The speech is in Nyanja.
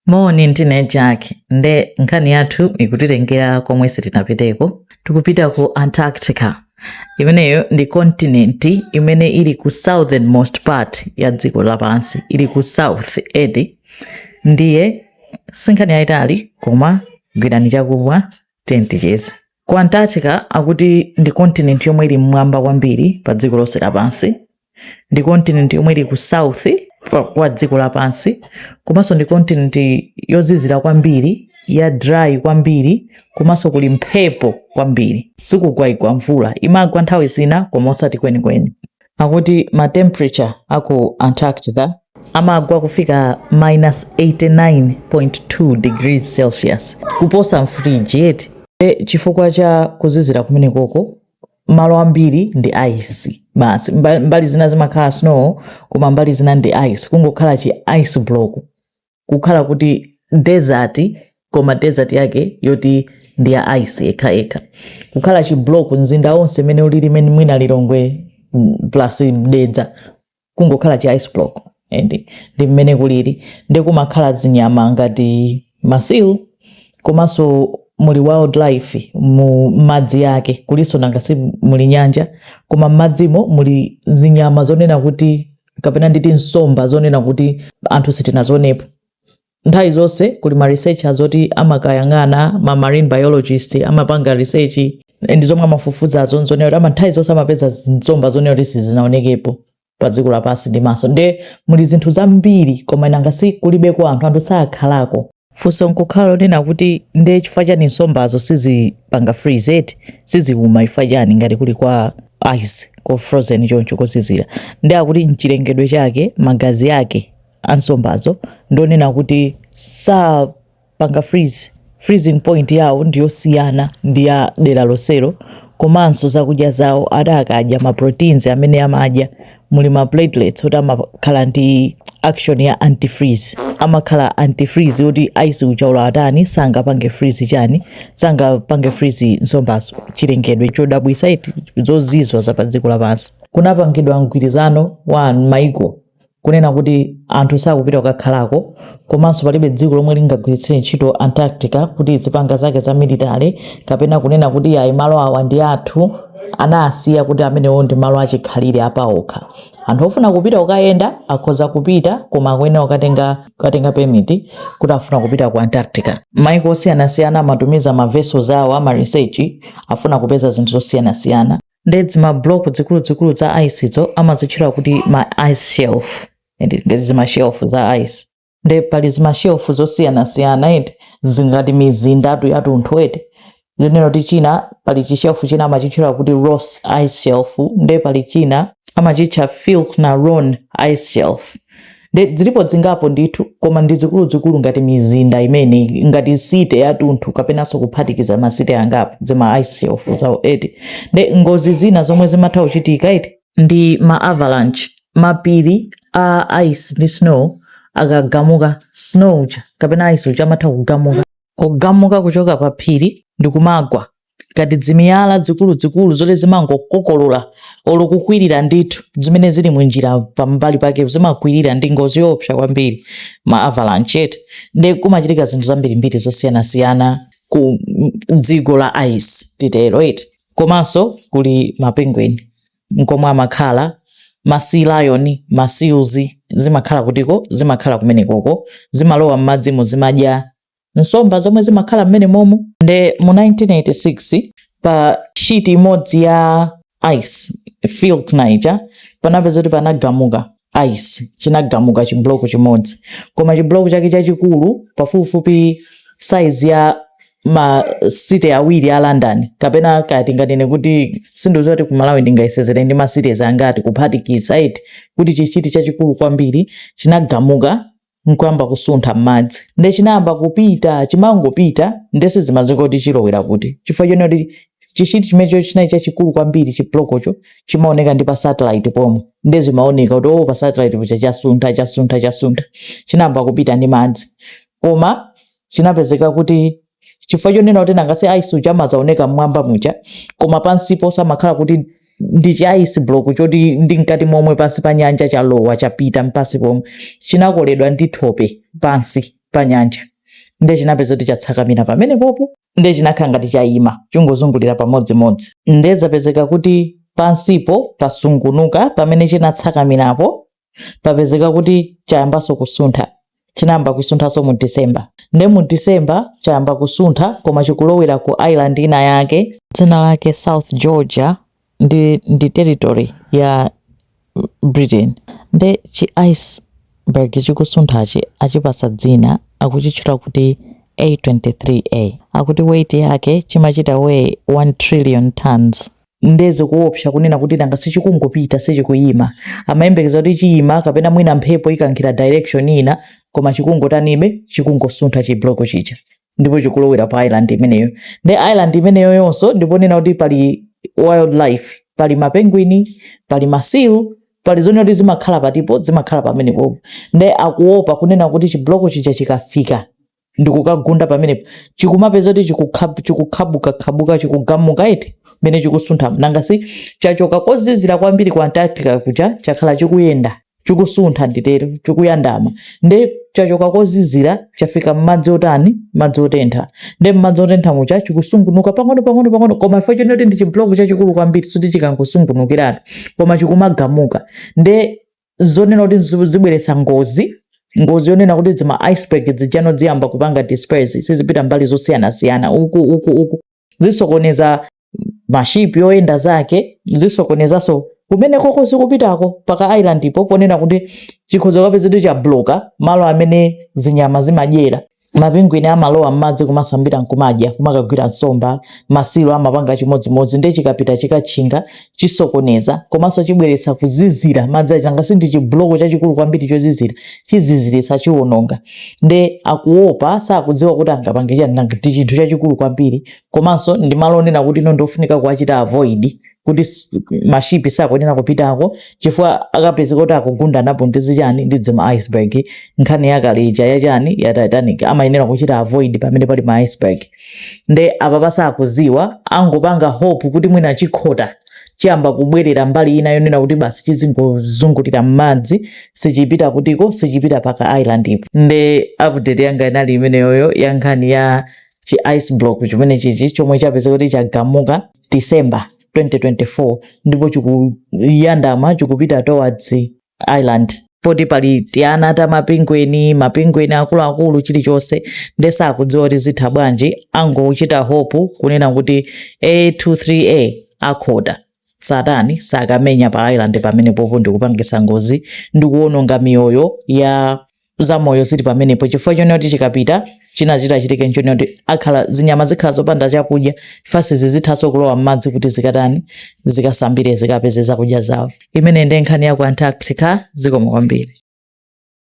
Moni, ndine Jack. Nde nkhani yathu ikutitengera komwe sitinapiteko. Tikupita ku Antarctica. Imeneyo ndi continent imene ili ku southernmost part ya dziko lapansi, ili ku south edi. Ndiye sinkhani yayitali, koma gwirani chakumwa, ticheze. Ku Antarctica akuti ndi continent yomwe ili mmwamba kwambiri pa dziko lonse lapansi, ndi continent yomwe ili ku south kwa dziko lapansi, komanso ndi continent yozizira kwambiri, ya dry kwambiri, komanso kuli mphepo kwambiri. Sikugwagwa mvula, imagwa nthawi zina koma osati kwenikweni. Akuti ma temperature aku Antarctica amagwa kufika minus 89.2 degrees Celsius, kuposa mfriji eti. E, chifukwa cha kuzizira kumenekoko, malo ambiri ndi ice basi. Mbali zina zimakhala snow, koma mbali zina ndi ice, kungokhala chi ice block, kukhala kuti desert, koma desert yake yoti ndi ya ice yekha yekha, kukhala chi block, mzinda wonse mene ulili mene mwina Lilongwe plus Dedza, kungokhala chi ice block. And ndi mmene kulili. Ndi kumakhala zinyama ngati ma seal, komanso muli wildlife mu madzi yake. Kuliso, nanga si muli nyanja, koma m'madzimo muli zinyama zonena kuti, kapena nditi nsomba zonena kuti anthu sitinazionepo. Nthawi zonse kuli ma researchers oti amakayang'ana, ma marine biologist amapanga research, ndi zomwe amafufuzazo nzonena kuti ama nthawi zonse amapeza nsomba zonena kuti sizinaonekepo pa dziko lapansi ndi maso. Nde muli zinthu zambiri, koma nanga si kulibeko anthu, anthu sakhalako. Funso nkukhala lonena kuti nde chifukwa chani nsombazo sizipanga freeze eti, siziuma chifukwa chani ngati kuli kwa ice, ko frozen choncho, kozizira? Ndi akuti mchilengedwe chake, magazi ake ansombazo ndonena kuti sapanga freeze, freezing point yawo ndiyosiyana ndi ya dera lonselo. Komanso zakudya zawo, ati akadya ma proteins amene amadya, muli ma platelets oti amakhala ndi action ya antifreeze, amakhala antifreeze kuti ice uja atani, sangapange freeze chani, sangapange freeze nsombazo. Chilengedwe chodabwisa iti, zozizwa za pa dziko lapansi. Kunapangidwa mgwirizano wa maiko kunena kuti anthu sakupita kukakhalako, komanso palibe dziko lomwe lingagwiritsire ntchito Antarctica kuti izipanga zake za military, kapena kunena kuti ayi, malo awa ndi athu. Anasiya kuti amenewo ndi malo achikhalire apaokha. Anthu ofuna kupita kukayenda akhoza kupita, koma akuyenera kukatenga permit kuti afuna kupita ku Antarctica. Maiko osiyanasiyana amatumiza ma vessels awo ama research, afuna kupeza zinthu zosiyanasiyana. Ndedzi ma block zikuluzikulu za ice izo amazitchula kuti ma ice shelf, ngati zima shelf za ice. Nde pali zima shelf zosiyanasiyana eti, zingati mizindatu yatunthu eti, lineno kuti china, pali chi shelf china amachitchula kuti Ross Ice Shelf, nde pali china amachitcha Filchner Ronne Ice Shelf. Nde zilipo zingapo ndithu, koma ndi zikuluzikulu ngati mizinda imene ngati city yatunthu, kapenanso kuphatikiza ma city angapo, zima ice shelf zawo eti. Nde ngozi zina zomwe zimatha kuchitika eti ndi ma avalanche. Mapiri a ice ndi snow akagamuka, snow uja kapena ice uja amatha kugamuka kuchoka pa phiri ndi kumagwa ngati dzimiyala zikuluzikulu zoti zimangokokolola olo kukwirira ndithu zimene zili munjira pambali pake, zimakwirira. Ndi ngozi yoopsa kwambiri ma avalanche eti. Ndi kumachitika zinthu zambirimbiri zosiyanasiyana ku dziko la ice, titero eti. Komanso kuli ma penguin nkomwe amakhala, ma sea lion, ma seals zimakhala kutiko? Zimakhala kumenekoko, zimalowa m'madzimo, zimadya nsomba zomwe zimakhala mmene momo. Nde mu 1986, pa sheet imodzi ya ice, Filchner ija, panapeza kuti panagamuka ice, chinagamuka chi block chimodzi, koma chi block chake chachikulu pafupifupi size ya ma city awiri a London, kapena kaya tinganene kuti, sindidziwa kuti ku Malawi ndingayesezere ndi ma cities angati kuphatikiza iti, kuti chi sheet chachikulu kwambiri chinagamuka nkuyamba kusuntha m'madzi. Nde chinayamba kupita, chimangopita, ndese zimadziwika kuti chilowera kuti, chifukwa chonena kuti chi sheet chimenecho chinali chachikulu kwambiri. Chi blockcho chimaoneka ndi pa satellite pomwe. Nde zimaoneka kuti oh, pa satellite pocha chasuntha, chasuntha, chasuntha, chinayamba kupita ndi madzi. Koma chinapezeka kuti chifukwa chonena kuti nangasi ice uja amazaoneka mmwamba muja, koma pansipo samakhala kuti ndi chi ice block choti ndi mkati momwe pansi pa nyanja, chalowa, chapita mpasi pomwe, chinakoledwa ndi thope pansi. pa nyanja, nde chinapeza kuti chatsakamira pamene popo, nde chinakhala ngati chayima chingozungulira pamodzimodzi. Nde zapezeka kuti pansipo pasungunuka, pamene chinatsakamirapo papezeka kuti chayambanso kusuntha. Chinayamba kusunthanso mu December, nde mu December chayamba kusuntha, koma chikulowera ku island ina yake, dzina lake South Georgia, ndi territory ya Britain. Nde chi iceberg chikusunthachi achipasa dzina, akuchitchula kuti A23A. Akuti weight yake chimachita weigh 1 trillion tons. Nde zikuopsa kunena kuti nanga sichikungopita, sichikuyima. Amayembekeza kuti chiyima kapena mwina mphepo ikankhira direction ina, koma chikungotanibe, chikungosuntha chi block chija, ndipo chikulowera pa island imeneyo. Ndi island imeneyo yonso ndipo nena kuti pali wildlife, pali ma penguin, pali ma seal, pali zonena kuti zimakhala patipo, zimakhala pamenepopo. Nde akuopa kunena kuti chi block chija chikafika ndikukagunda pamenepo, chikumapeza kuti chikukhabuka-khabuka, chikugamuka iti mene chikusuntha. Nanga si chachoka kozizira kwambiri ku Antarctica kuja, chakhala chikuyenda, chikusuntha, nditero chikuyandama. Nde chachoka kozizira, chafika m'madzi otani, madzi otentha. Nde m'madzi otentha mucha chikusungunuka pang'ono pang'ono pang'ono, koma ifo chonoti ndi chi block chachikulu kwambiri, suti chikangosungunukiratu, koma chikumagamuka. Nde zonena kuti zibweretsa ngozi, ngozi yonena kuti zima iceberg zijano ziyamba kupanga disperse, sizipita mbali zosiyanasiyana, uku uku uku, zisokoneza mashipi oyenda zake, zisokonezanso kumene koko zikupitako paka island ipo, ponena kuti chikhoza kapeza kuti chabloka malo amene zinyama zimadyera. Ma penguin amalowa m'madzi kumasambira nkumadya, kumakagwira nsomba. Ma seal amapanga chimodzimodzi. Ndiye chikapita chikatchinga, chisokoneza, komanso chibweretsa kuzizira madzi aja. Nanga ndi chi block chachikulu kwambiri chozizira, chiziziritsa, chiwononga. Nde akuopa, sakudziwa kuti angapange chani. Nanga ndi chinthu chachikulu kwambiri, komanso ndi malo onena kuti ino ndiofunika kuachita avoid, kuti mashipi sakuyenera kupitako, chifukwa akapezeka kuti akugundanapo ndi zichani, ndi zima iceberg. Nkhani yakale ija yachani, ya Titanic, amayenera kuchita avoid pamene pali ma iceberg. Nde apa pasakuziwa, angopanga hope kuti mwina chikhota, chiyamba kubwerera mbali ina yonena kuti basi chizingozungulira m'madzi, sichipita kutiko, sichipita paka island ipo. Nde update yanga inali imeneyoyo ya nkhani ya chi ice block chimene chichi chomwe chapezeka kuti chagamuka December 2024, ndipo chikuyandama, chikupita towards island poti pali tiana ta ma penguin, ma penguin akuluakulu, chilichonse. Nde sakudziwa kuti zitha bwanji, angochita hope kunena kuti A23A akhota, satani sakamenya pa island pamenepopo ndikupangisa ngozi ndikuwononga miyoyo ya zamoyo zili pamenepo, chifukwa chonena kuti chikapita china chitachitike nchonena kuti akhala zinyama zikhala zopanda chakudya, fasizi zithanso kulowa m'madzi kuti zikatani, zikasambire, zikapeze zakudya zawo. Imene ndi nkhani ya ku Antarctica. Zikomo kwambiri.